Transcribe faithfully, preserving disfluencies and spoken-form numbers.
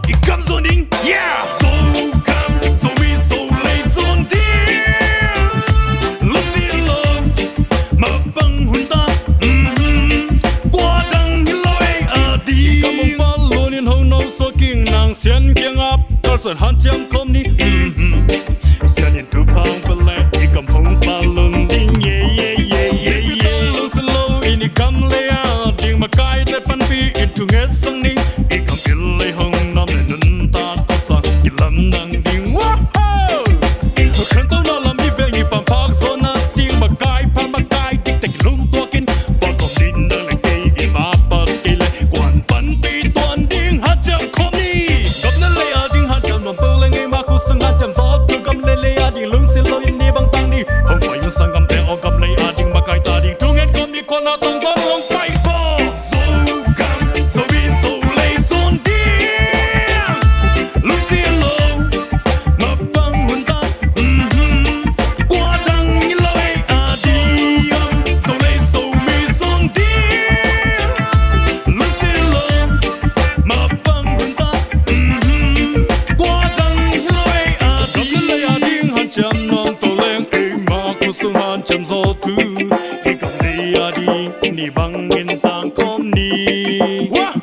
i gam zon ding. Yeah! Zogam, Zomi, Zolei zon ding. Lungsim lo, mapang hun ta. Mhm. Kua dang hi lo ei a ding. Ka mong pal lun in hong no so king nang sian kiang ap. Kalsuan hanciam khom ni. Mhm. Sian in thuphang pele i gam hong pal lun ding. Yeah, yeah, yeah, yeah, yeah. Lungsim lo in i gam lei a ding makai te panpi in thunget sang ning. I gam in lei hong nam le nuntak kawksak i lamdang ding. Wahoo! Khantona lam i veng i pamphak zona ding makai pha makai diktak i lungtuak in. Pakawm ding dang le kei i mapat kei le kuan panpi tuan ding hanciam khom ni. Gam le lei a ding hanciam nuam peuh le ngei ma khut sung hanciam sawt tu gam le lei a ding lungsim lo in ni bang tang ni. Hong pai un sanggamte aw gam lei a ding makai ta ding thunget khom ni. Kona tong zong long pai ko. Zogam, Zomi, Zolei zon ding. Lungsim lo, mapang hun ta. Mhm. Kua dang hi lo ei a ding. Zogam, Zolei, Zomi zon ding. Lungsim lo, mapang hun ta. Mhm. Kua dang hi lo ei a ding. Gam le lei a ding hanciam nuam to leng ei ma khut sung hanciam zaw thu. Hi gam lei a ding ni bangin tang khom ni. Wah!